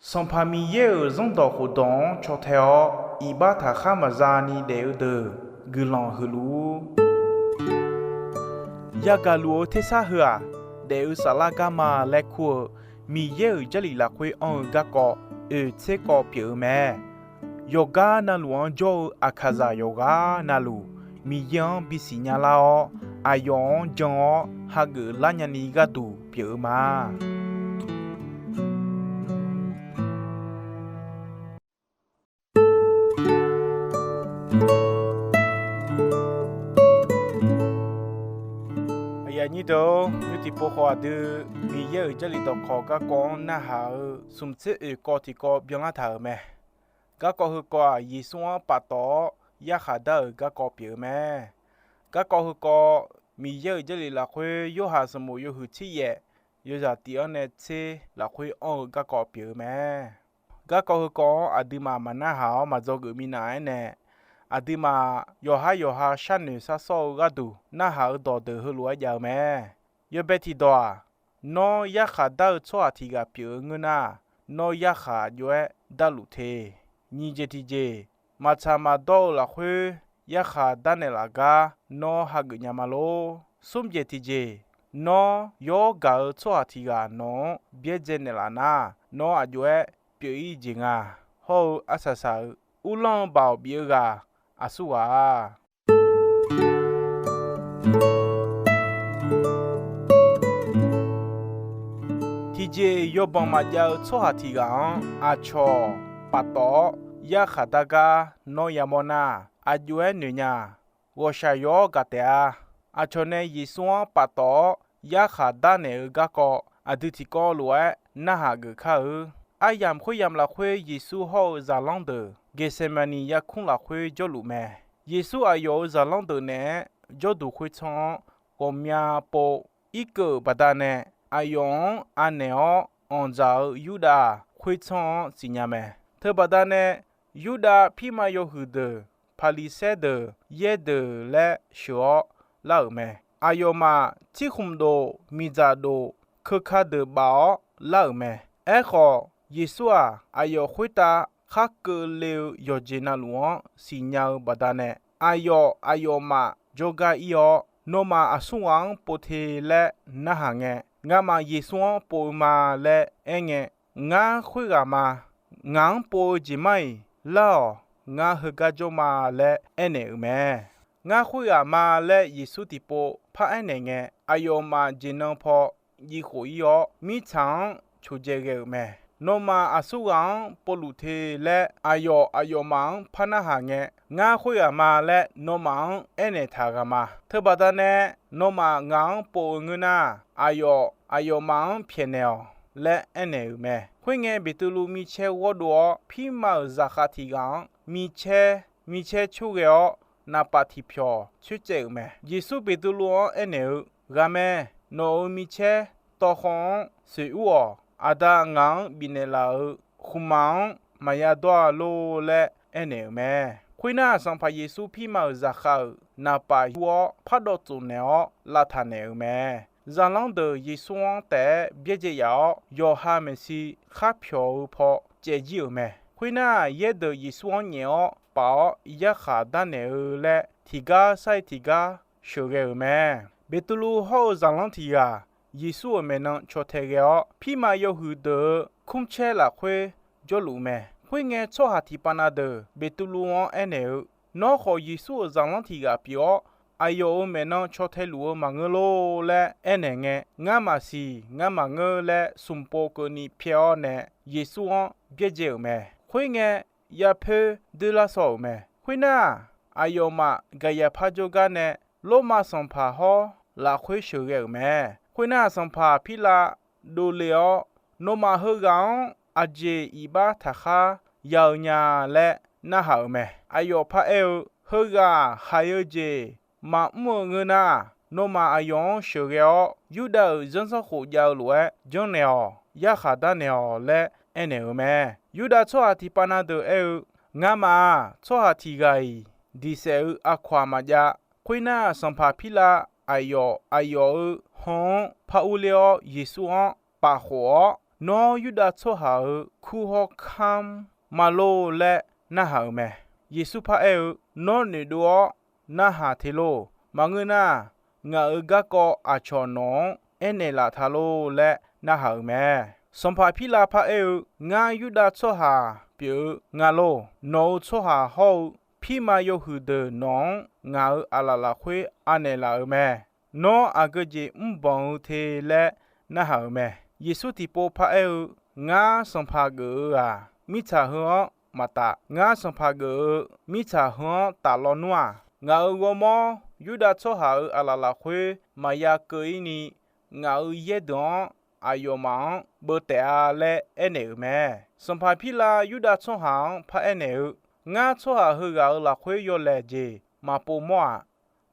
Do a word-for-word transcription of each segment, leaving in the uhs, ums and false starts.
Sanqpaq Miqyaer-euq zanrdawq khofdawq-anr caw tae-awr, iqbax taqkhar maqza ni daef-eu deuq guiqlanq huiq luf-ur. Yagaq luf-eu tersar heu-aq, daef-eu saflar garma laer kur-eu Miqyaer-euq Jarlif lafkhoer anr-eu garkawv oeq tser kawv pyeuf-eu mae. Yawqgar navluf-anr jawr-eu aqkaqzaq yawqghaq navluf, Miqyaer-anr bisiq nya lar-awr, aqyawf-anr jan-awr hageuf lar nyani gharduq pyeuf-eu ma. Aqyuif aqnyir deuq-or, nymr tiqpov khawf aqdui Miqyaer-euq Jarlif dawqkawq garkawv-anr narhaq-eu smq tser oeq kawv tiqkawv byanlar taq-euq mae. Garkawv heukawv-aq, Yeqsur-anr paftawf-awr yarkhaq dar-euq garkawv pyeuf-eu mae. Garkawv heukawv, Miqyaer-euq Jarlif lafkhoer Yorhaq sanqbof yawhuiq tser yaef, yawzaq tiq-anr nae tser lafkhoer anr-eu garkawv pyeuf-eu mae. Garkawv heukawv-anr aqduimaf maqnarhaq-awr maqdzawgeuf minav-aer nae, aqduimaf yawqhar yawqha sharnoeq sharsawr-eu gharduq narhaq-eu dawqdeuq heulof-aer jav-eu mae. Yawbae tiqdawq-aq, nawr yarkhaq dar-eu tsawrhaq tiq ghaq pyeuf-eu ngeur nar, nawr yarkhaq jov-aer darluf te. Nyiq jeq tiqjeq, maqtsaq maqdawr-eu lafkhoer yarkhaq darnaeq laf gar nawr hageuf nya ma lor. Smr jeq tiqjeq, nawr yawr gaq-eu tsawrhaq tiq ghaq nawq-anr byaerdzae naeqlaf nar, nawr aq jov-aer pyeuf-ir jeq nga. Hawr-eu arsaq saq-euq uvlanr-eu baoq bif-eu ghaq aqsur ghaq-a. Tiqjeq yawbanq maqjav-eu tsawrhaq tiq ghaq-anr aqcawq paftawf-awr yarkhaq dar gar nawr yamawr nar, aq jov-aer noeq nya. Ghawqshaq yawr gaq taef-a. Aqcawq nae Yeqsur-anr paftawf-awr yarkhaq darnaeq-eu garkawv aqdui tiqkawv lof-aer narhaq geuf kar-eu. Aryamq khoeryamq lafkhoer Yeqsur hawr-eu zaqlanr deuq Geqseqmaqniq yarkmr lafkhoer jawrluf mae. Yeqsur aqyawf-euq zaqlanr deuq naeq-aer jawrduq khoertsanr-anr ghawqmya pov-ir keuv-euq baqdanae, aqyawf-anr anaeq-awr anqdzaq-eu Yurdav khoertsanr-anr siqnya mae. Teubaqda nae, Yurdav pirma yawhuiq deuq, Paqliqsaer deuq yaer deuq laer sheuq-awr lar-euq mae. Aqyawfmaf tsirkhmq dof, miqdzaq dof, keuka deuq baf-awr lar-euq mae. Aerkhawf, Yeqsur-aq, aqyawf khoertav khar keuvle-eu yawqjeq navluf-anr siqnya-eu baqdanae, aqyawf aqyawfmaf jawrgar ir-awr, nawmaf aqsur ghaq-anr pov te laer narhaq ngae, ngamaf Yeqsur-anr pov-eu ma laer aerngae, ngar khoerghaq ma. Ngaq-anr pov-eu jeq mar-iq lar-awq. Ngar heugar jawr ma laer aernaeq-euq mae. Ngar khoerghaq ma laer Yeqsur tiqpov par aernaeq ngae, aqyawfmaf jeq nan paw jiv khof ir-awr, mirtsaq-anr coqdzae ghae-euq mae. Nawmaf aqsur ghaq-anr povluf te laer aqyawf aqyawfmaf-anr par narhaq ngae, ngar khoerghaq ma laer nawmaf-anr aernaeq taq ghaq ma. Teubaqda nae, nawmaf ngaq-anr pov-eu ngeur nar, aqyawf aqyawfmaf-anr pyaeqnaeq-awq laer aernaeq-euq mae. Khoerngae, Beqtuvluv micaer ghawrdov-awr, pirma-euq zaqkhav tiq ghaq-anr micaer micaer coerghae-awr, naqpaf tiqpyawq coercaev-euq mae. Yeqsur Beqtuvluv-anr aernaeq-eu, Ghaqmae, nawq-euq micaer tawvkhawv-anr soeq ur-awq. Aqda ngaq-anr bifnaeq laf-euq khmqmaq-anr maqya dawr-a lor laer aernaeq-euq mae. Khoernar, Sanqpaq Yeqsur pirma-euq zaqkhav-euq naqpaf yur-awr, pardawv tsofnaeq-awr lavtaq naeq-euq mae. Zaqlanr deuq Yeqsur-anr taef-aer byaerdzae yaf-awr, yawqha maeqshi khar pyawq-eu paw caev jir-euq mae. Khoernar, yaer deuq Yeqsur-anr nyaef-awr paf-awr yarkhaq darnaeq-eu laer, tiqgar sar-ir tiqgar sheuqghae-euq mae. Beqtuvluv hawr-eu zaqlanr tiq ghaq Yeqsur-euq maeqnan caw tae ghae-awr, pirma yawhuiq deuq-euq kmrcaer lafkhoer jawrluf mae. Khoerngae, tsawrhaq tiqpav na deuq Beqtuvluv-anr aernaeq-eu, Nawr khawf Yeqsur-euq zaqlanr tiq ghaq pyeuf-awr, aqyawf-euq maeqnan caw tae luf-eu maqngeur lor laer aernaeq ngae, Ngar maqsiq, ngar maqngeur laer smq pov keuvni pyaev-awr nae Yeqsur-anr byaerdzae-euq mae. Khoerngae, yapoer doerlar shaw-euq mae. Khoernar, aqyawfmaf Gaqyaqpar jawrgar nae Lormav sanqpaq hawr lafkhoer sheuqghae-euq mae. Khoernar, sanqpaq Pirlav dovle-awr, Nawmaf heughaq-anr aqjeq iqbax taqkhar ya-eu nya laer narhaq-euq mae. Aqyawf paraer-eu, Heughaq haiq-eu jeq maqmr-eu ngeur nar, nawmaf aqyawf-anr sheuqghae-awr, Yurdav-euq zanrsanrkhof jav-eu lof-aer janrnaeq-awq. Yarkhaq darnaeq-awq laer aernaeq-euq mae. Yurdav tsawrhaq tiqpav na deuq aer-eu, Ngamaf-aq, tsawrhaq tiq ghaq-iq diq saef-eu aqkawq-aq maqjav. Khoernar, sanqpaq Pirlav aqyawf aqyawf-euq han-anr par urler-awr, Yeqsur-anr paf khof-awr, Nawr Yurdav tsawrhaq-euq kur hawr kamr ma lor laer narhaq-euq mae. Yeqsur paraer-eu, Nawr noeqdov-awr narhaq te lor. Maqngeur nar, ngaq-euq garkawv aqcawq nawq-anr aernaeq laf ta lor laer narhaq-euq mae. Sanqpaq Pirlav paraer-eu, Ngar Yurdav tsawrhaq pyeuf-eu nga lor. Nawq-euq tsawrhaq hawr-eu pirma yawhuiq deuq nawq-anr ngaq-euq aqlaf lafkhoer anaeq laf-euq mae. Nawr aqgeu jeq mrbanq-eu te laer narhaq-euq mae. Yeqsur tiqpov paraer-eu, Ngar sanqpaq geuf-eu-aq, mirtsaq heu-anr maqtaf. Ngar sanqpaq geuf-eu mirtsaq heu-anr taf lawnmr-aq, ngaq-euq ghawrmawr Yurdav tsawrhaq-euq aqlaf lafkhoer maqya keuv-ir ni, ngaq-euq yaer deuq-anr aqyawfmaf-anr beuv taef-a laer aernaeq-euq mae. Sanqpaq Pirlav Yurdav tsawrhaq-anr paraer naeq-eu, Ngar tsawrhaq heughaq-euq lafkhoer yawlaeq jeq maqpov mawr-aq,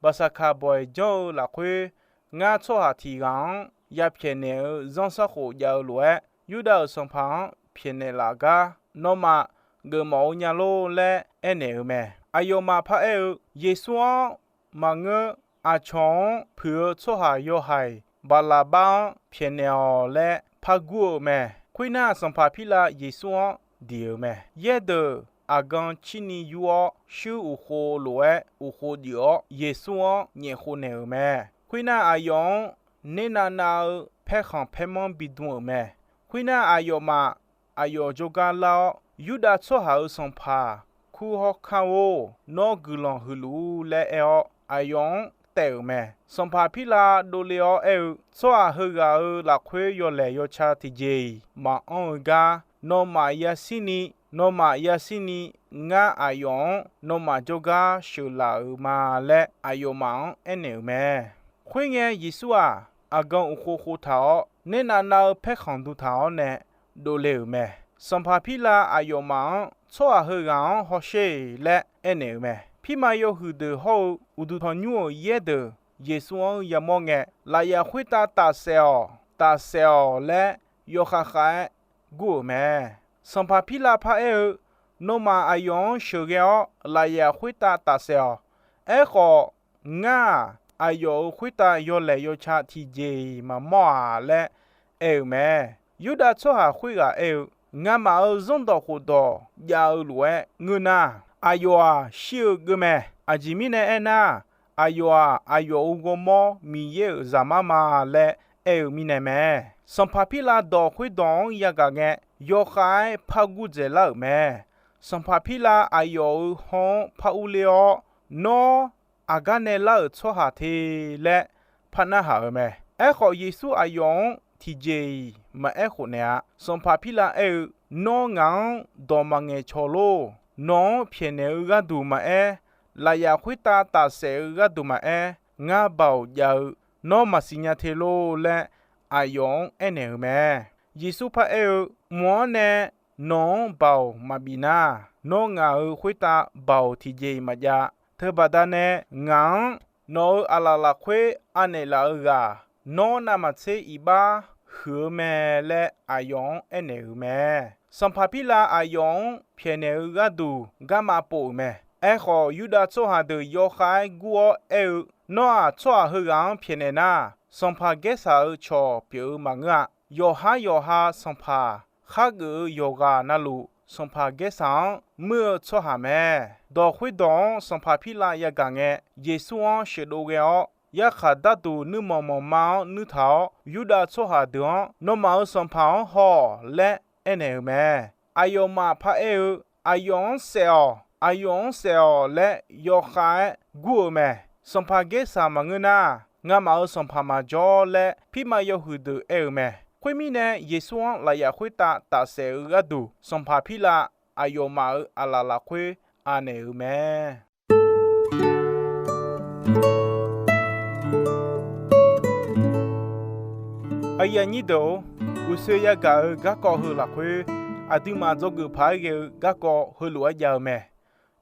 Baqsaqkaq bawq-iq janr-eu lafkhoer, ngar tsawrhaq tiq ghaq-anr yapyaeq naeq-eu zanrsanrkhof jav-eu lof-aer, Yurdav-euq sanqpaq-anr pyaeqnaeq laf gar nawmaf geufmawf-eu nya lor laer aernaeq-euq mae. Aqyawfmaf paraer-eu, Yeqsur-anr maqngeur, aqcawq-anr puiq-eu tsawrhaq yawhaiq Baqlaqbar-anr pyaeqnaeq-awq laer par gur-eu mae. Khoernar, sanqpaq Pirlav Yeqsur-anr diq-euq mae. Yaerdeuq aqgan cirni yur-awr, shuir uqkhov lof-aer uqkhov dif-awr, Yeqsur-anr nyaef khov naeq-euq mae. Khoernar, aqyawf-anr ner navnav-eu paerkhanq paermanr bidm-euq mae. Khoernar, aqyawfmaf aqyawf jawrgar lar-awr, Yurdav tsawrhaq-euq sanqpaq kur hawr kar-or, nawr guiqlanq huiq luf-ur laer aer-awr, aqyawf-anr taef-euq mae. Sanqpaq Pirlav dovle-awr aer-eu, Tsawrhaq heughaq-euq lafkhoer yawlaeq yawca tiqjeq-iq maqanr-eu gar, nawmaf yashir ni, nawmaf yashir ni, ngar aqyawf-anr nawmaf jawrgar sheuqlaf-euq ma laer, aqyawfmaf-anr aernaeq-euq mae. Khoerngae, Yeqsur-aq, aqgan uqkhov khov taq-awr, ner navnav-eu paerkhanq duq taq-awr nae dovle-euq mae. Sanqpaq Pirlav aqyawfmaf-anr, Tsawrhaq heughaq-anr hawsher laer aernaeq-euq mae. Pirma yawhuiq deuq hawr-eu uqduq tanqnymr-euq yaerdeuq Yeqsur-anr yamawr ngae, Lafyaf khoertav tafsaef-awq, tafsaef-awq laer yawkhav khav-aer gur-euq mae. Sanqpaq Pirlav paraer-eu, Nawmaf aqyawf-anr sheuqghae-awr, lafyaf khoertav tafsaef-awq. Aerkhawf, ngar-aq, aqyawf-euq khoertav yawlaeq yawca tiqjeq-iq maqmawr-aq laer aer-euq mae. Yurdav tsawrhaq khoerghaq aer-eu, Ngamaf-euq zanrdawq khofdawq jav-eu lof-aer ngeur nar, aqyawf-aq shir-eu geuv mae. Aqjeq mirnae aernar, aqyawf-aq, aqyawf-euq ghawrmawr Miqyaer-euq Zaqmar ma laer aer-eu mirnae mae. Sanqpaq Pirlav dawq khoerdawq-anr yagaq ngae, yawkhav-aer par gur dzaeqlar-euq mae. Sanqpaq Pirlav aqyawf-euq haw-anr par urler-awr, Nawr aqgar nae lar-euq tsawrhaq te laer par narhaq-euq mae. Aerkhawf, Yeqsur aqyawf-anr tiqjeq-iq maqaer khofnaeq-a. Sanqpaq Pirlav aer-eu, Nawr ngaq-anr dawq maqngaeq cawq lor. Nawq-anr pyaeqnaeq-eu gharduq maqaer, lafyaf khoertav tafsaef-eu gharduq maqaer, ngar baoq jav-eu nawr maqsiq nya te lor laer, aqyawf-anr aernaeq-euq mae. Yeqsur paraer-eu, Mq-anr nae nawq-anr baoq maqbif nar, nawr ngaq-euq khoertav baoq tiqjeq-iq maqjav. Teubaqda nae ngaq-anr nawq-euq aqlaf lafkhoer anaeq laf-eu ghaq, nawr navmaqtser iqbax huiq-eu mae laer aqyawf-anr aernaeq-euq mae. Sanqpaq Pirlav aqyawf-anr pyaeqnaeq-eu gharduq garma pov-euq mae. Aerkhawf, Yurdav tsawrhaq deuq yawkhav-aer gur-awr aer-eu, Nawr-aq, tsawrhaq heughaq-anr pyaeqnaeq nar, sanqpaq Gaersaq-euq cawq pyeuf-eu maqngeur-a. Yawqhar yawqha sanqpaq, khar geuf-eu yawqghaq na luf sanqpaq Gaersaq-anr muir-eu tsawrhaq mae. Dawq khoerdawq-anr sanqpaq Pirlav yagaq ngae, Yeqsur-anr sheuqdov ghae-awr, yarkhaq darduq nuirmanq manqma-anr nuir taq-awr, Yurdav tsawrhaq deuq-anr, Nawmaf-euq sanqpaq-anr haw-awq laer aernaeq-euq mae. Aqyawfmaf paraer-eu, Aqyawf-anr saef-awq, aqyawf-anr saef-awq laer yawkhav-aer gur-eu mae. Sanqpaq Gaersaq maqngeur nar, ngamaf-euq sanqpaq maqjawr laer, pirma yawhuiq deuq aer-eu mae. Khoermirnae, Yeqsur-anr lafyaf khoertav tafsaef-eu gharduq, sanqpaq Pirlav aqyawfmaf-euq aqlaf lafkhoer anaeq-euq mae. Aqyuif aqnyir deuq-or, uqshoe yagaq-eu garkawv heu lafkhoer, aqduimaf dzawgeuf paq-aer ghae-eu garkawv heulof-aer jav-eu mae.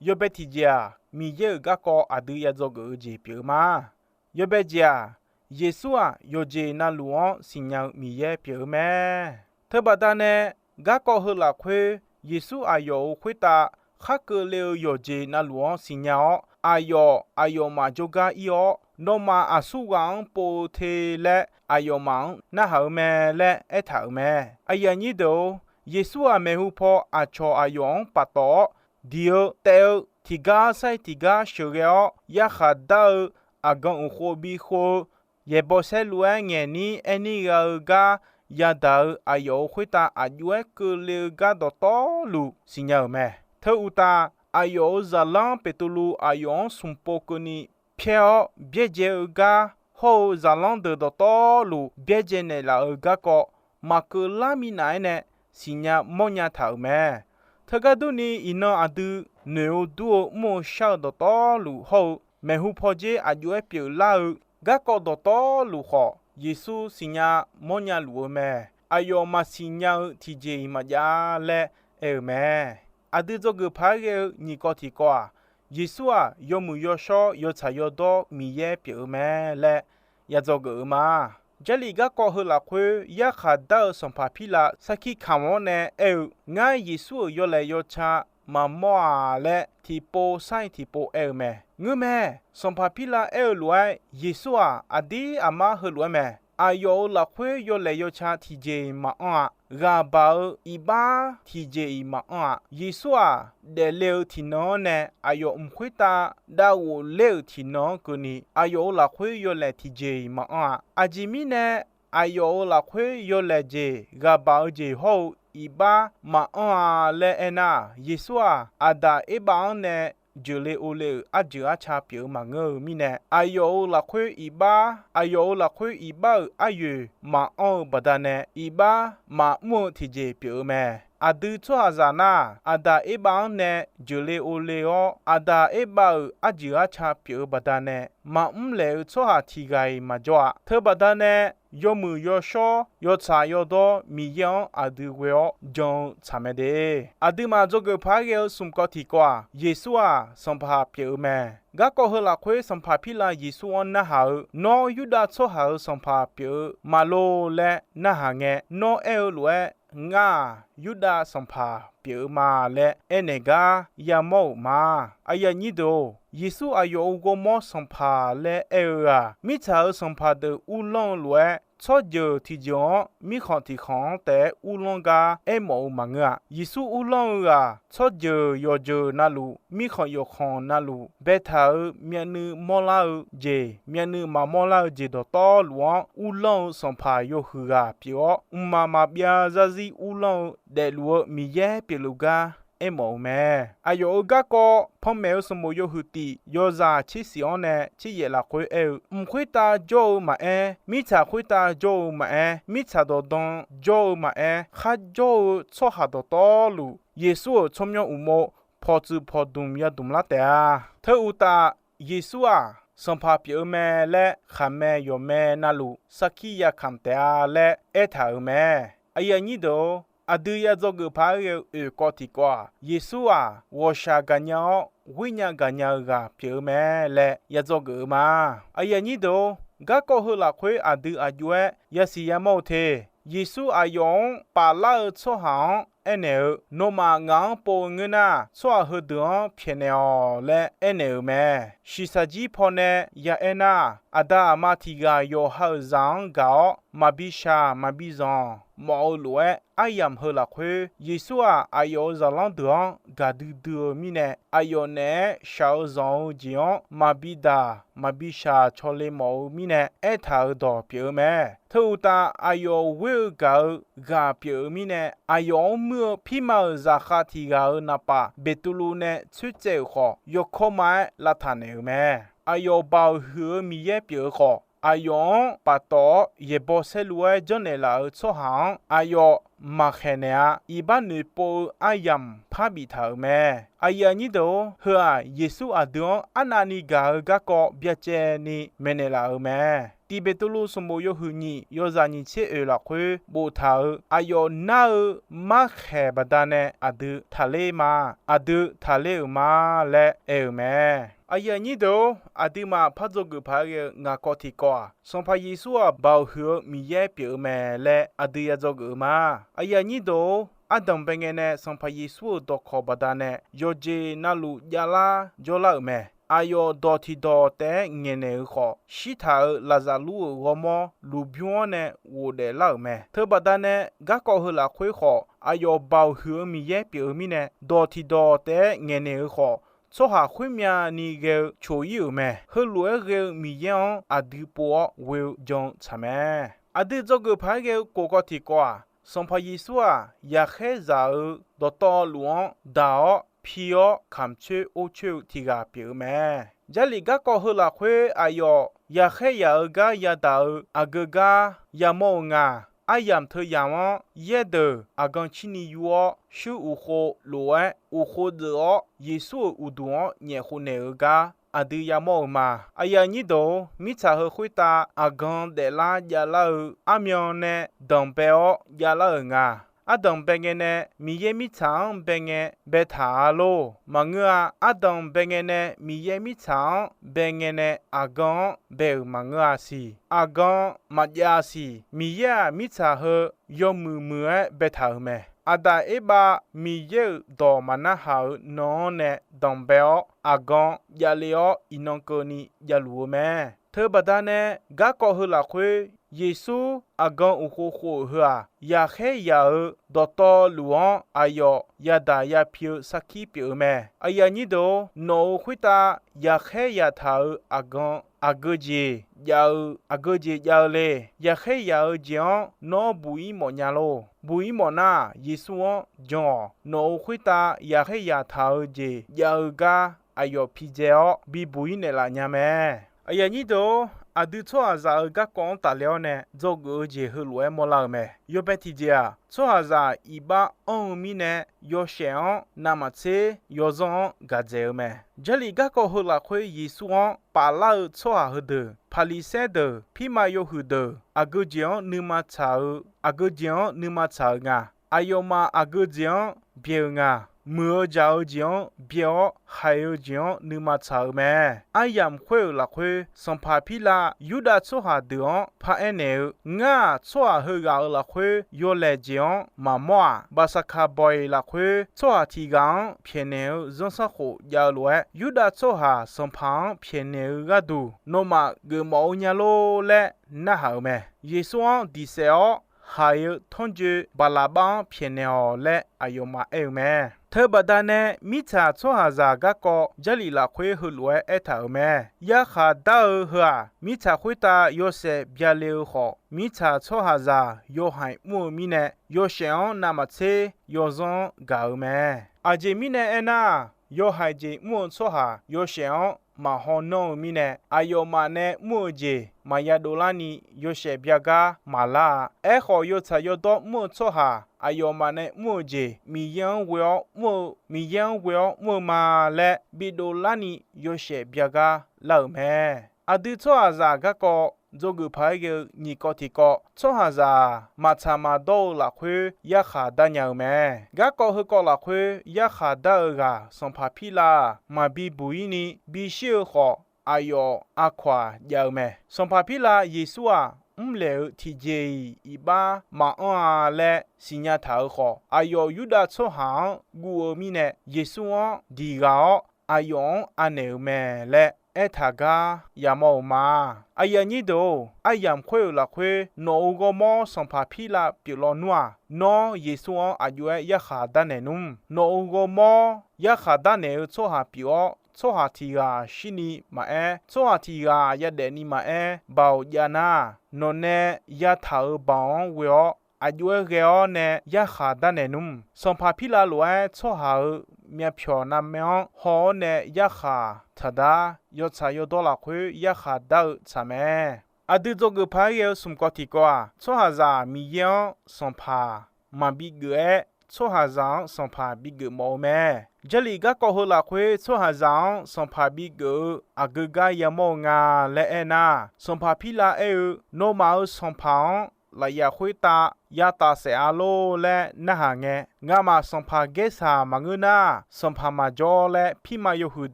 Yawbae tiqjeq-aq, Miqyaer-euq garkawv aqdui ya dzawgeuf-eu jeq pyeuf-eu ma. Yawbae jeq-aq, Yeqsur-aq, yawqjeq navluf-anr siqnya-eu Miqyaer pyeuf-eu mae. Teubaqda nae, garkawv heu lafkhoer Yeqsur aqyawf-euq khoertav khar keuvle-eu yawqjeq navluf-anr siqnya-awr, aqyawf aqyawfmaf jawrgar ir-awr, nawmaf aqsurghaq-anr pov-eu te laer aqyawfmaf-anr narhaq-eu mae laer aertaq-euq mae. Aqyuif aqnyir deuq-or, Yeqsur-aq maeqhu paw aqcawq aqyawf-anr paftawf-awr, diq-eu taev-eu tiqgar sar-ir tiqgar sheuqghae-awr yarkhaq dar-eu aqgan uqkhov bikhov-eu yaeqbawq saerlu-aer ngaeqnir aernir gha-eu gar yadaq-eu aqyawf-euq khoertav aq jov-aer keuvle-eu gar dawqtawvluf siqnya-euq mae. Teu uqtaf, aqyawf-euq zaqlanr Beqtuvluv aqyawf-anr smq pov keuvni pyaer-awr byaerdzae-eu gar hawr-eu zaqlanr deuq dawqtawvluf byaerdzae naeqlaf-eu garkawv maqkeuv lar minav-aer nae siqnya mawrnya taq-euq mae. Teugar durni, iqnan aqdui noeq-eu dur-eu mr-eu shar-eu dawqtawvluf hawr-eu maeqhu pawdzer aq jov-aer pyeuflar-eu garkawv dawqtawvluf khawf, Yeqsur siqnya mawrnya luf-eu mae. Aqyawf maqsiq nya-eu tiqjeq-iq maqjav-a laer aer-eu mae. Aqdui dzawgeuf paq-aer ghae-eu nyiq kawv tiqkawv-aq, Yeqsur-aq yawmuiq yawshawr yawtsaq yawdawr Miqyaer pyeuf-eu mae laer ya dzawgeuf-eu ma. Jarlif garkawv heu lafkhoer yarkhaq dar-eu sanqpaq Pirlav sarkir kamq-anr nae aer-eu, Ngar Yeqsur-euq yawlaeq yawca maqmawr-aq laer, tiqpov sar-ir tiqpov aer-eu mae. Ngeurmae. Sanqpaq Pirlav aer-eu lof-aer, Yeqsur-aq aqdir aqmar heulof-aer mae. Aqyawf-euq lafkhoer yawlaeq yawca tiqjeq-iq maqanr-aq, ghaq baq-eu iqbax tiqjeq-iq maqanr-aq, Yeqsur-aq daefle-eu tiqnan-anr nae aqyawf mq khoertav dav ghofler-euq tiqnan-anr keuvni, aqyawf-euq lafkhoer yawlaeq tiqjeq-iq maqanr-aq, aqjeq mirnae aqyawf-euq lafkhoer yawlaeq jeq, ghaq baq-eu jeq hawr-eu iqbax maqanr-a laer aernar, Yeqsur-aq, Aqdaq Erbav-anr nae jeuqle ovle-euq arjeuq arca pyeuf-eu maqngeur-eu mirnae, aqyawf-euq lafkhoer iqbax, aqyawf-euq lafkhoer iqbax-euq aryoeq maqanr-eu baqdanae, iqbax maqmr-eu tiqjeq pyeuf-eu mae. Aqdui tsawrhaqzaq nar, Aqdaq Erbav-anr nae jeuqle ovle-awr, Aqdaq Erbav-euq arjeuq arca pyeuf-eu baqdanae, maqmr laeq-eu tsawrhaq tiq ghaq-iq maqjawr-a. Teu baqdanae, yawmuiq yawshawr yawtsaq yawdawr Miqyaer-anr aqdui ghoe-awr jan-eu tsaq mae de. Aqduimaf dzawgeuf paq-aer ghae-eu smq kawv tiqkawv-aq, Yeqsur-aq sanqpaq pyeuf-eu mae. Garkawv heu lafkhoer sanqpaq Pirlav Yeqsur-anr narhaq-eu, Nawr Yurdav tsawrhaq-euq sanqpaq pyeuf-eu maqlor laer narhaq ngae, nawr aer-eu lof-aer, Ngar-aq Yurdav sanqpaq pyeuf-eu ma laer aernaeq gar yamawr-euq ma. Aqyuif aqnyir deuq-or, Yeqsur aqyawf-euq ghawrmawr sanqpaq laer aer-eu-aq, mirtsaq-euq sanqpaq deuq uvlanr-eu lof-aer, tsawrjeuq tiqjeuq-anr mirkhanq tiqkhanq-anr taef-aer uvlanr gar aermawf-eu maqngeur-a. Yeqsur uvlanr-eu ghaq, tsawrjeuq yawqjeuq navluf, mirkhanq yawqkhanq navluf baetaq-euq myavnuiv mawrlar-eu jeq, myavnuiv maqmawr lar-eu jeq dawqtawvluf-anr uvlanr-eu sanqpaq yawhuiq ghaq pyeuf-awr, mqmaq maqbyav zarzir uvlanr-eu daefluf-eu Miqyaer pyeufluf gar aermawf-eu mae. Aqyawf-euq garkawv panmaeq-eu sanqbof yawhuiq tif yawzaq tser siq-anr nae tser yaef lafkhoer aer-eu, Mq khoertav jawr-eu maqaer, mirtsaq khoertav jawr-eu maqaer, mirtsaq dawqdan jawr-eu maqaer, kharjawr-eu tsawrhaq dawqtawvluf, Yeqsur-euq tsawrmyanr uqmov pawqtsuif pawqdmq yadmq lar taef-a. Teu uqtaf, Yeqsur-aq sanqpaq pyeuf-eu mae laer khaqmae yawqmae navluf sarkir yakamq taef-a laer aertaq-euq mae. Aqyuif aqnyir deuq-or, aqdui ya dzawgeuf paq-aer ghae-eu oeq kawv tiqkawv-aq, Yeqsur-aq ghawqshaq gaqnya-awr ghoernya gaqnya-eu ghaq pyeuf-eu mae laer ya dzawgeuf-eu ma. Aqyuif aqnyir deuq-or, garkawv heu lafkhoer aqdui aq jov-aer yasiq yamawr-eu te. Yeqsur aqyawf-anr paflar-eu tsawrhaq-anr aernaeq-eu, Nawmaf ngaq-anr pov-eu ngeur nar, tsawrhaq heudeuq-anr pyaeqnaeq-awq laer aernaeq-euq mae. Shiqshaq jir pawnae ya aer nar, aqda aqma tiq ghaq yawqha-euq zaq-anr gaq-awr maqbi shaq maqbi zanq mawf-eu lof-aer, aryamq heu lafkhoer Yeqsur-aq aqyawf-euq zaqlanr deuq-anr gaqdui dui-eu mirnae, aqyawf naeq-aer shaq-eu zanq-eu jeq-anr maqbi daq maqbi shaq cawle mawf-eu mirnae aertaq-euq dawq pyeuf-eu mae. Teu uqtaf, aqyawf ghoer-eu gaq-eu ghaq pyeuf-eu mirnae, aqyawf-anr muir-eu pirma-euq zaqkhav tiq ghaq-euq naqpaf Beqtuvluv nae tsoertsaev-euq khawf, yawkawr ma-aer lavtaq naeq-euq mae. Aqyawf Baoq huiq-eu Miqyaer pyeuf-eu khawf, aqyawf-anr paftawf-awr yaeqbawq saerlu-aer janrnaeq laf-euq tsawrhaq-anr aqyawf maqkhaeq naeq-a. Iqbax noeqpov-eu aryamq parbif taq-euq mae. Aqyuif aqnyir deuq-or, heu-aq Yeqsur aqdui-anr arnavni gaq-eu garkawv byacaevni maeqnaeq laf-euq mae. Tiq Beqtuvluv sanqbof yawhuiq nyiq yawzaq nyiq tser oeq lafkhoer boftaq-euq, aqyawf nar-eu markhaeq baqdanae aqdui taqler ma, aqdui taqler-euq ma laer aer-euq mae. Aqyuif aqnyir deuq-or, aqduimaf par dzawgeuf paq-aer ghae-eu ngaq kawv tiqkawv-aq, Sanqpaq Yeqsur-aq Baoq huiq-eu Miqyaer pyeuf-eu mae laer aqdui ya dzawgeuf-eu ma. Aqyuif aqnyir deuq-or, ardanq bae ngae nae Sanqpaq Yeqsur-euq dawqkawq baqdanae yawqjeq navluf javlar jawrlar-euq mae. aqyawf dawq tiqdawq taef-aer ngaeqnaeq-euq khawf, shirtaq-euq Laqzaqlur-euq ghawrmawr luqbymr-anr nae ghofdaef lar-euq mae. Teubaqda nae garkawv heu lafkhoer khawf, aqyawf Baoq huiq-eu Miqyaer pyeuf-eu mirnae, dawq tiqdawq taef-aer ngaeqnaeq-eu khawf, tsawrhaq khoermyav ni ghae-eu coq-ir-euq mae. Heulof-aer ghae-eu Miqyaer-anr aqdui pov-awr ghoe-eu jan-eu tsaq mae. Aqdui dzawgeuf paq-aer ghae-eu kof kawv tiqkawv-aq, Sanqpaq Yeqsur-aq, yaqkhaer zaq-eu dawqtawvluf-anr daq-awr pi-awr kamq coer or coer-eu tiq ghaq pyeuf-eu mae. Jarlif garkawv heu lafkhoer aqyawf yaqkhaer yaq-eu gar yadaq-eu aqgeu gar yamawr-eu nga. Aryamq teu yamq-anr yaerdeuq aqgan cirni yur-awr, shuir uqkhov lof-aer uqkhov deuv-awr, Yeqsur-euq uqduq-anr nyaef khofnaeq-eu gar aqdui yamawr-eu ma. Aqyuif aqnyir deuq-or, mirtsaq heu khoertav aqgan daeflar javlar-eu armyan nae danqbae-awr javlar-euq nga. Ardanq bae ngae nae Miqyaer mirtsaq-anr bae ngae baetaq-a lor. Maqngeur-a. Ardanq bae ngae nae Miqyaer mirtsaq-anr bae ngae nae aqgan-anr bae-euq maqngeur-a siq. Aqgan maqjav siq. Miqyaer-aq, mirtsaq heu yawmuiq muiq-aer baetaq-euq mae. Aqdaq Erbav Miqyaer-euq dawq maqnarhaq-euq nan-anr nae danqbae-awr, aqgan javle-awr iqnan keuvni javluf-eu mae. Teubaqda nae garkawv heu lafkhoer, Yeqsur aqgan uqkhov khof-euq heu-aq, yaqkhaer yaq-eu dawqtawvluf-anr aqyawf yadaq yapi-eu sarkir pyeuf-eu mae. Aqyuif aqnyir deuq-or, nawq-euq khoertav yaqkhaer yaqtaq-euq aqgan aqgeu jeq jav-eu, aqgeu jeq jav-eu le. Yaqkhaer yaq-eu jeq-anr nawr buq-ir mawf nya lor. Buq-ir mawf nar, Yeqsur-anr jan-awq. Nawq-euq khoertav yaqkhaer yaqtaq-eu jeq jav-eu gar aqyawf pidzae-awr bibuq-ir naeqlaf nya mae. Aqyuif aqnyir deuq-or, aqdui tsawrhaqzaq-euq garkawv-anr tafler-awr nae dzawgeuf-eu jeq heulof-aer mawrlar-eu mae. Yawbae tiqjeq-aq, tsawrhaqzaq iqbax anr-eu mirnae yawshaef-anr navmaqtser yawzanr-anr gaq dzaeq-eu mae. Jarlif garkawv heu lafkhoer Yeqsur-anr paflar-eu tsawrhaq heudeuq, Paqliqsaer deuq, pirma yawhuiq deuq, aqgeu jeq-anr nuima tsaq-eu, aqgeu jeq-anr nuima tsaq-eu nga. Aqyawfmaf aqgeu jeq-anr byae-eu nga. Muiq-eu jaq-eu jeq-anr byae-awr, haiq-eu jeq-anr nuima tsaq-eu mae. Aryamq khoer-euq lafkhoer, sanqpaq Pirlav Yurdav tsawrhaq deuq-anr paraer naeq-eu, Ngar-aq, tsawrhaq heughaq-euq lafkhoer yawlaeq jeq-anr maqmawr-aq, Baqsaqkaq bawq-iq lafkhoer tsawrhaq tiq ghaq-anr pyaeqnaeq-eu zanrsanrkhof jav-eu lof-aer, Yurdav tsawrhaq sanqpaq-anr pyaeqnaeq-eu gharduq nawmaf geufmawf-eu nya lor laer narhaq-euq mae. Yeqsur-anr diq saef-awr haiq-eu tanrjoe Baqlaqbar-anr pyaeqnaeq-awq laer aqyawfmaf aer-eu mae. Teubaqda nae mirtsaq tsawrhaqzaq garkawv Jarlif lafkhoer heulof-aer aertaq-euq mae. Yarkhaq dar-eu heu-aq, mirtsaq khoertav yawshaef byale-eu khawf, mirtsaq tsawrhaqzaq yawhaiq mr-eu mirnae, yawshaef-anr navmaqtser yawzanr-anr gaq-eu mae. Aqjeq mirnae aernar, yawhaiq jeq mr-eu tsawrhaq yawshaef-anr maqhaw nanr-eu mirnae, aqyawfmaf nae mr-eu jeq maqya dovlarni yawshaef byagar maqlar-a. Aerkhawf, yawtsaq yawdawr mr-eu tsawrhaq aqyawfmaf nae mr-eu jeq Miqyaer-anr ghoe-awr mr-eu, Miqyaer-anr ghoe-awr mr-eu ma laer bidov larni yawshaef byagar lar-euq mae. Aqdui tsawrhaqzaq garkawv dzawgeuf paq-aer ghae-eu nyiq kawv tiqkawv, tsawrhaqzaq-aq, maqtsaq maqdawr-eu lafkhoer yarkhaq dar nya-eu mae. Garkawv heukawv lafkhoer yarkhaq dar-eu ghaq sanqpaq Pirlav-aq, maqbi buq-ir ni bishir-eu khawf, aqyawf aqkawq-aq jav-eu mae. Sanqpaq Pirlav Yeqsur-aq, mrlaeq-eu tiqjeq-iq iqbax maqanr-a laer siqnya taq-eu khawf, aqyawf Yurdav tsawrhaq-anr guv-eu mirnae, Yeqsur-anr diq ghaq-awr aqyawf-anr anaeq-euq mae laer aertaq gar yamawr-eu ma. Aqyuif aqnyir deuq-or, aryamq khoer-euq lafkhoer nawq-euq ghawrmawr sanqpaq Pirlav pyeuf lawnmr-aq, nawr Yeqsur-anr aqjox-aer yarkhaq darnaeq nmr. Nawq-euq ghawrmawr yarkhaq darnaeq-eu tsawrhaq pyeuf-awr, tsawrhaq tiq ghaq shirni maqaer, tsawrhaq tiq ghaq yadaef ni maqaer, baoq jav nar, nawqnae yataq-euq baoq-anr ghoe-awr aqjox-aer ghae-awr nae yarkhaq darnaeq nmr. Sanqpaq Pirlav lof-aer tsawrhaq-euq myavpyawq navmae-anr haw-awr nae yarkhaq tsaqdar, yawtsaq yawdawr lafkhoer yarkhaq dar-eu tsaq mae. Aqdui dzawgeuf paq-aer ghae-eu smq kawv tiqkawv-aq, tsawrhaqzaq Miqyaer-anr sanqpaq maqbi geuf-aer, tsawrhaqzaq-anr sanqpaq bigeuf mawf-eu mae. Jarlif garkawv heu lafkhoer tsawrhaqzaq-anr sanqpaq bigeuf-eu aqgeu gar yamawr-eu nga laer aernar, sanqpaq Pirlav aer-eu, Nawmaf-euq sanqpaq-anr lafyaf khoertav yataf saef-a lor laer narhaq ngae, ngamaf sanqpaq Gaersaq maqngeur nar, sanqpaq maqjawr laer pirma yawhuiq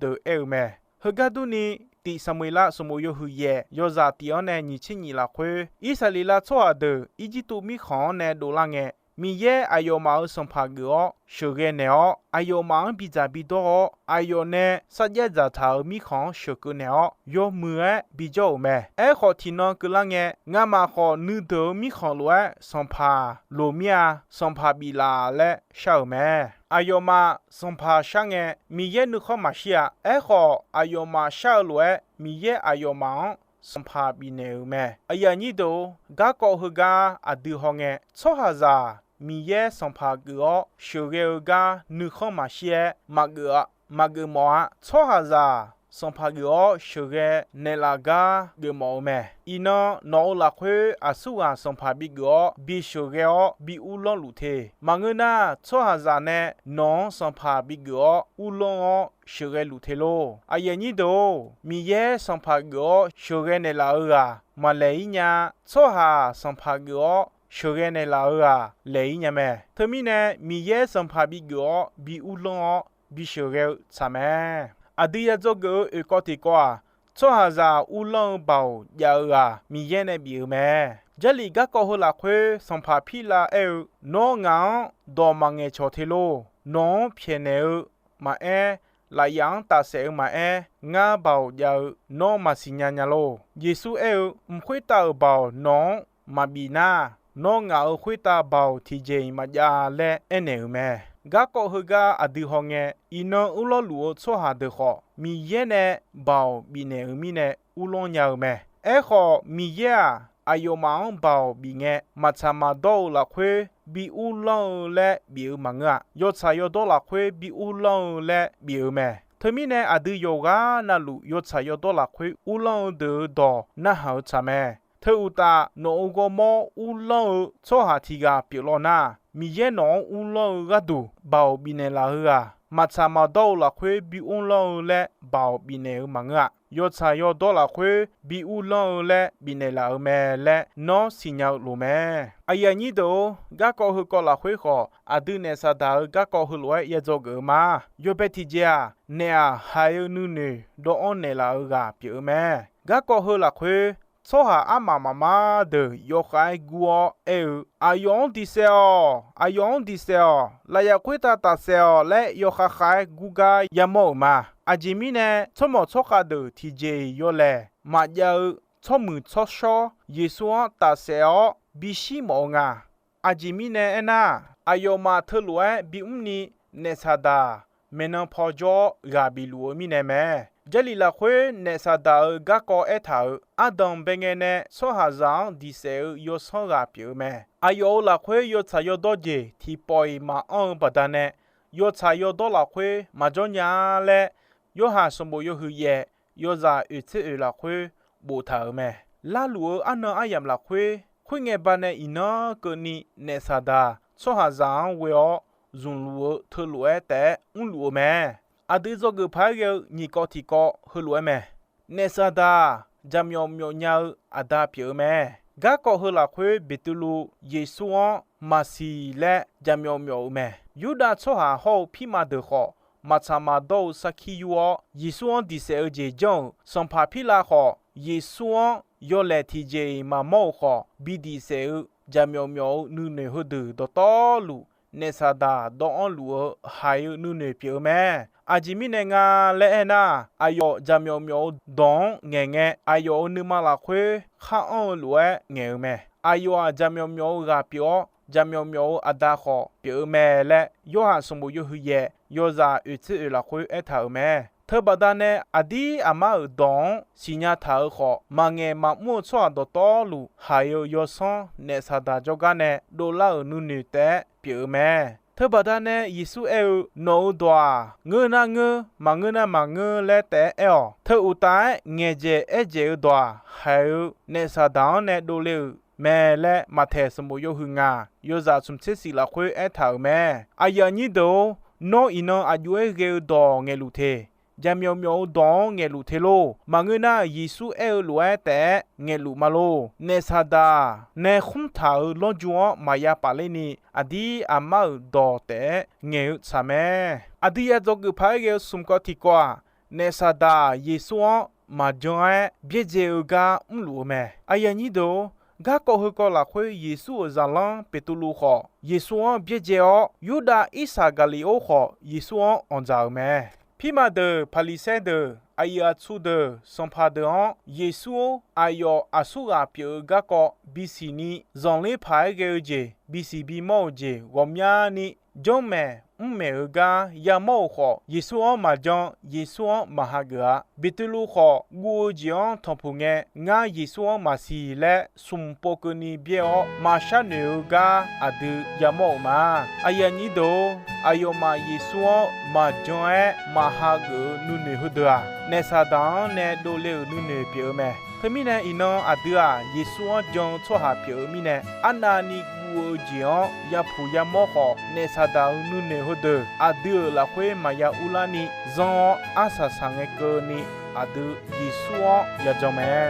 deuq aer-eu mae. Heugar durni, Tif Saqmoeqlav sanqbof yawhuiq yaef yawzaq tif-anr nae nyiq tser nyiq lafkhoer, Irsaqleqlav tsawrhaq deuq Irjirtuv mirkhanq-anr nae dovlar ngae, Miqyaer aqyawfmaf-euq sanqpaq geuf-awr sheuqghae naeq-awr, aqyawfmaf-anr bidzaq bidawr-awr, aqyawf nae sarjax dzaqtaq-euq mirkhanq-anr sheuqkeuv naeq-awr, yawmuiq-aer bijawr-euq mae. Aerkhawf, tiqnan keuvlar ngae, ngamaf khawf nuideuq-euq mirkhanq lof-aer sanqpaq loq mir-a, sanqpaq biflaf laer shar-euq mae. Aqyawfmaf sanqpaq shar ngae, Miqyaer nuikhanr maqshir-a. Aerkhawf, aqyawfmaf shar-eu lof-aer Miqyaer aqyawfmaf-anr sanqpaq bifnaeq-euq mae. Aqyuif aqnyir deuq-or, garkawv heugar aqdui hawngae, tsawrhaqzaq Miqyaer sanqpaq geuf-awr sheuqghae-eu gar nuikhanr maqshir-aer maqgeuf maqgeuf mawf-a. Tsawrhaqzaq sanqpaq geuf-awr sheuqghae naeqlaf gar geufmawf-eu mae. Iqnan nawq-euq lafkhoer aqsurghaq sanqpaq bigeuf-awr bisheuqghae-awr bi uvlanr luf te. Maqngeur nar, tsawrhaqzaq nae nawq-anr sanqpaq bigeuf-awr uvlanr-awr sheuqghae luf te lor. Aqyuif aqnyir deuq-or, Miqyaer sanqpaq geuf-awr sheuqghae naeqlaf-eu ghaq maqlaeq-ir nya. Tsawrhaq sanqpaq geuf-awr sheuqghae naeqlaf-eu ghaq laeq-ir nya mae. Teumirnae, Miqyaer sanqpaq bigeuf-awr bi uvlanr-awr bisheuqghae-eu tsaq mae. Aqdui ya dzawgeuf-eu oeqkawv tiqkawv-aq, tsawrhaqzaq uvlanr-eu baoq jav-eu ghaq Miqyaer nae bif-eu mae. Jarlif garkawv heu lafkhoer sanqpaq Pirlav aer-eu, Nawr ngaq-anr dawq maqngaeq cawq te lor. Nawq-anr pyaeqnaeq-eu maqaer, lafyaf-anr tafsaef-eu maqaer, ngar baoq jav-eu nawr maqsiq nya nya lor. Yeqsur aer-eu, Mq khoertav-euq baoq nawq-anr maqbif nar, nawr ngaq-euq khoertav baoq tiqjeq-iq maqjav laer aernaeq-euq mae. Garkawv heugar aqdui hawngae, iqnan uvlanr luf-eu tsawrhaq deuq khawf, Miqyaer nae baoq bifnaeq-euq mirnae uvlanr nya-eu mae. Aerkhawf, Miqyaer-aq, aqyawfmaf-anr baoq bif ngae, maqtsaq maqdawr-eu lafkhoer bi uvlanr-eu laer bif-eu maqngeur-a. Yawtsaq yawdawr lafkhoer bi uvlanr-eu laer bif-eu mae. Teumirnae, aqdui yawqghaq navluf yawtsaq yawdawr lafkhoer uvlanr-eu deuq-euq dawq narhaq-eu tsaq mae. Teu uqtaf, nawq-euq ghawrmawr uvlanr-eu tsawrhaq tiq ghaq pyeuflar nar, Miqyaer nawq-anr uvlanr-eu gharduq baoq bifnaeq laf-eu ghaq, maqtsaq maqdawr-eu lafkhoer bi uvlanr-eu laer baoq bifnaeq-eu maqngeur-a. Yawtsaq yawdawr lafkhoer bi uvlanr-eu laer bifnaeq laf-euq mae laer nawr siqnya-eu loq mae. Aqyuif aqnyir deuq-or, garkawv heukawv lafkhoer khawf, aqdui naef Saqdaq-euq garkawv heulof-aer ya dzawgeuf-eu ma. Yawbae tiqjeq-aq, naef-aq haiq-eu nuinoeq dawvanr naeqlaf-eu ghaq pyeuf-eu mae. Garkawv heu lafkhoer, tsawrhaq armaf mafma deuq yawkhav-aer gur-awr aer-eu, Aqyawf-anr diqsaef-awq, aqyawf-anr diqsaef-awq, lafyaf khoertav tafsaef-awq laer yawkhav khav-aer gurgar yamawr-euq ma. Aqjeq mirnae, tsawrmawq tsawrkhav deuq tiqjeq-iq yawlaeq maqjav-eu tsawrmuiq tsawrshawr Yeqsur-anr tafsaef-awr bishir mawf-eu nga. Aqjeq mirnae aernar, aqyawfmaf teulof-aer bimr ni naef Saqdaq maeqnan paw jawr-awr ghaq bif luf-eu mirnae mae. Jarlif lafkhoer naef Saqdaq-euq garkawv aertaq-euq, ardanq bae ngae nae tsawrhaqzaq-anr diqsaef-eu yawsanr ghaq pyeuf-eu mae. Aqyawf-euq lafkhoer yawtsaq yawdawr jeq tiqpawf-iq maqanr-eu baqdanae, yawtsaq yawdawr lafkhoer maqjawr nya-a laer, Yorhaq sanqbof yawhuiq yaef yawzaq oeq tser oeq lafkhoer boftaq-euq mae. Larluf-eu arnan aryamq lafkhoer, khoerngae baqdanae iqnan keuvni naef Saqdaq tsawrhaqzaq-anr ghoe-awr zmqluf-eu teulof-aer taef-aer mrluf-eu mae. Aqdui dzawgeuf paq-aer ghae-eu nyiq kawv tiqkawv heulof-aer mae. Naef Saqdaq jaqmyawf myawf nya-eu aqda pyeuf-eu mae. Garkawv heu lafkhoer Beqtuvluv Yeqsur-anr maqsiq laer jaqmyawf myawf-eu mae. Yurdav tsawrhaq hawr-eu pirma deuq khawf, maqtsaq maqdawr-eu sarkir yur-awr, Yeqsur-anr diqsaef-eu jeq janr-euq. Sanqpaq Pirlav khawf, Yeqsur-anr yawlaeq tiqjeq-iq maqmawr-euq khawf, bi diqsaef-eu jaqmyawf myawf-eu nuinoeq heudeuq dawqtawvluf, naef Saqdaq dawvanr luf-eu haiq-eu nuinoeq pyeuf-eu mae. Aqjeq mirnae nga laer aernar, aqyawf jaqmyawf myawf-eu dawq-anr ngaeqngae, aqyawf-euq nuima lafkhoer khar anr-eu lof-aer ngaeq-eu mae. Aqyawf-aq, jaqmyawf myawf-eu ghaq pyeuf-awr, jaqmyawf myawf-eu aqda khawf pyeuf-eu mae laer, Yorhaq sanqbof yawhuiq yaef yawzaq oeq tser oeq lafkhoer aertaq-euq mae. Teubaqda nae aqdir aqmar-euq dawq-anr siqnya taq-euq khawf, maqngaeq maqmr-eu tsawrhaq dawqtawvluf haiq-eu yawsanr naef Saqdaq jawrgar nae dovlar-euq nuinoeq taef-aer pyeuf-eu mae. Teubaqda nae Yeqsur aer-eu, Nawq-euq dawq-aq, ngeur nar ngeur, maqngeur nar maqngeur laer taef-aer aer-awq. Teu uqtaf-aer ngaeqdzaeq aerdzaeq-eu dawq-aq, haiq-eu naef Saqdaq-anr nae dovle-euq mae laer, Maqtaeq sanqbof yawhuiq ngaq yawzaq smq tser siq lafkhoer aertaq-euq mae. Aqyuif aqnyir deuq-or, nawr iqnan aqjox-aer ghae-eu dawq ngaeqluf te. Jaqmyawf myawf-eu dawq-anr ngaeqluf te lor. Maqngeur nar, Yeqsur aer-eu lof-aer taef-aer ngaeqluf ma lor. Naef Saqdaq nae khmr taq-euq lawrju-anr maqya pafler ni, aqdir aqmar-euq dawq taef-aer ngaeq-eu tsaq mae. Aqdui ya dzawgeuf paq-aer ghae-eu smq kawv tiqkawv-aq, naef Saqdaq Yeqsur-anr maqjan-aer byaerdzae-eu gar mrluf-eu mae. Aqyuif aqnyir deuq-or, Garkawv heukawv lafkhoer Yeqsur-euq zaqlanr Beqtuvluv khawf, Yeqsur-anr byaerdzae-awr, Yurdav Irsaqgaqliqor khawf, Yeqsur-anr anqdzaq-euq mae. Pirma deuq, Paqliqsaer deuq, aqyuif aqtsu deuq, sanqpaq deuq-anr Yeqsur-or, aqyawf aqsurghaq pyeuf-eu garkawv bisiq ni, zanqler paq-aer ghae-eu jeq bisiq bimawr-euq jeq ghawqmyani janrmaeq mrmaeq-eu gar yamawr-euq khawf, Yeqsur-anr maqjan, Yeqsur-anr maqhageuf-a. Beqtuvluv khawf, guv-eu jeq-anr tanqpuq ngae, Ngar Yeqsur-anr maqsiq laer smq pov keuvni byaer-awr, maqshar noeq-eu gar aqdui yamawr-euq ma. Aqyuif aqnyir deuq-or, aqyawfmaf Yeqsur-anr maqjan-aer maqhageuf-eu nuinoeq heudeuq-aq, naef Saqdaq-anr nae dovle-euq nuinoeq pyeuf-eu mae. Teumirnae iqnan aqdui-aq, Yeqsur-anr jan-eu tsawrhaq pyeuf-eu mirnae, arnavni guv-eu jeq-anr yapuq yamawr khawf, naef Saqdaq-euq nuinoeq heudeuq aqdui-euq lafkhoer maqya urlarni zanr-awr, arsaq saq ngae keuvni aqdui Yeqsur-anr yajan mae.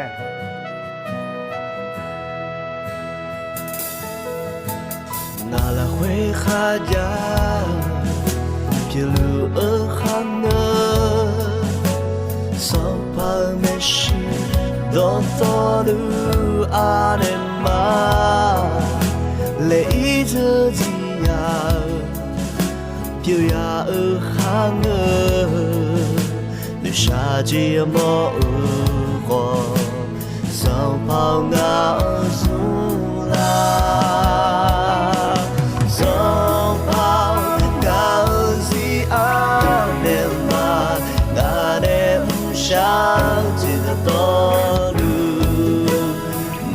Ngaq lafkhoer kharjav-eu pyeufluf-eu kharngeur, Sanqpaq-euq maeqshi dawqtawvluf anaeq ma. Laeq-ir dzeur dziqya-eu pyeufyaq-eu kharngeur, noeqshaq jeq mawr-eu khawf, Sanqpaq-awr ngaq-anr zmr lar. Sanqpaq-awr ngaq-euq zir anaeq ma. Ngaq nae mrshar-eu jeq dawqtawvluf,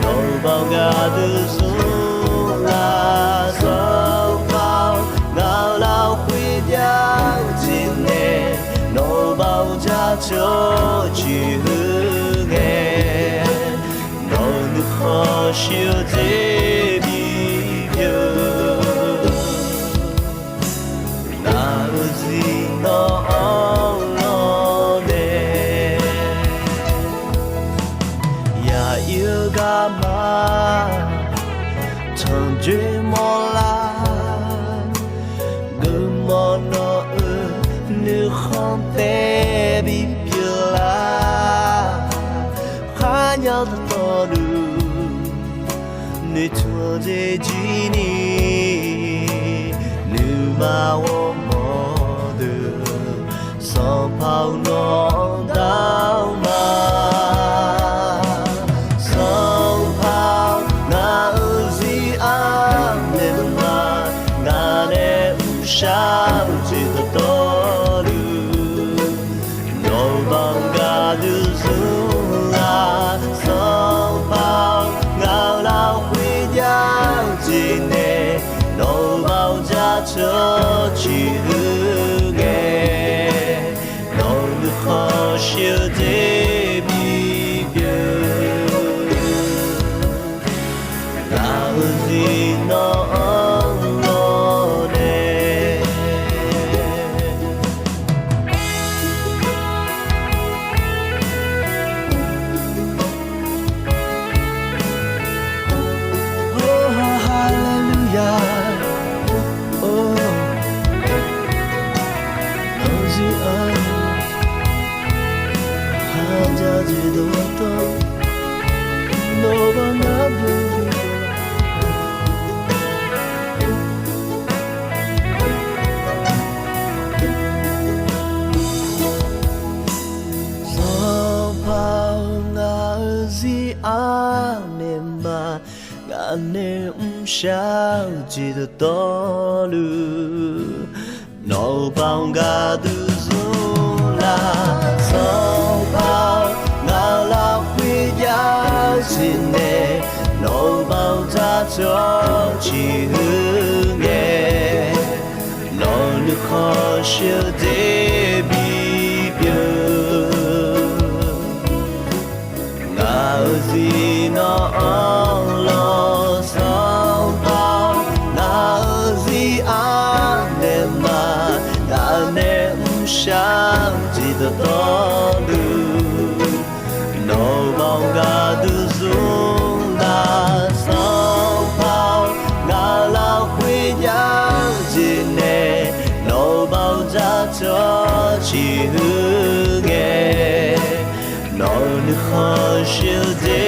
nawq-euq baoq gaqdui zmr lar. Sanqpaq-awr ngaq-euq lafkhoer jav-eu jeq nae, nawq-euq baoq jaceuq-eu jeq heu ngae, nawq-euq nuikhanr shir-eu jeq bipyeuf. Ngaq-euq zir nawq-anr lawr nae, yaqir-eu garma tanqjoe mawrlar. Geufmawf nawq-euq nuikhanr tae bipyeuf lar. Kharnya dawqtawvluf, noeqtmq-eu jeq jir ni, nuima ghawrmawf deuq, Sanqpaq-awr nawq-anr daq ma. Sanqpaq-awr ngaq-euq zir anaeq ma. Ngaq nae mrshar-eu jeq dawqtawvluf, nawq-euq baoq gaqdui zmr lar. Sanqpaq-awr ngaq-euq lafkhoer jav-eu jeq nae, nawq-euq baoq jaceuq-eu jeq heu ngae, nawq-euq nuikhanr shir-eu jeq bipyeuf. Ngaq-euq zir nawq-anr lawr nae, haleluya. Nawq-euq zir-anr kharjav jeq dawqtawvluf, nawq-euq baoq gaqdui Sanqpaq-awr ngaq-euq zir anaeq ma. Ngaq nae mrshar-eu jeq dawqtawvluf, nawq-euq baoq gaqdui zmr lar. Sanqpaq-awr ngaq-euq lafkhoer jav-eu jeq nae, nawq-euq baoq jaceuq-eu jeq heu ngae, nawq-euq nuikhanr shir-eu jeq bipyeuf. Ngaq-euq zir nawq-anr lawr. Sanqpaq-awr ngaq-euq zir anaeq ma. Ngaq nae mrshar-eu jeq dawqtawvluf, nawq-euq baoq gaqdui zmr lar. Sanqpaq-awr ngaq-euq lafkhoer jav-eu jeq nae, nawq-euq baoq jaceuq-eu jeq heu ngae, nawq-euq nuikhanr shir-eu jeq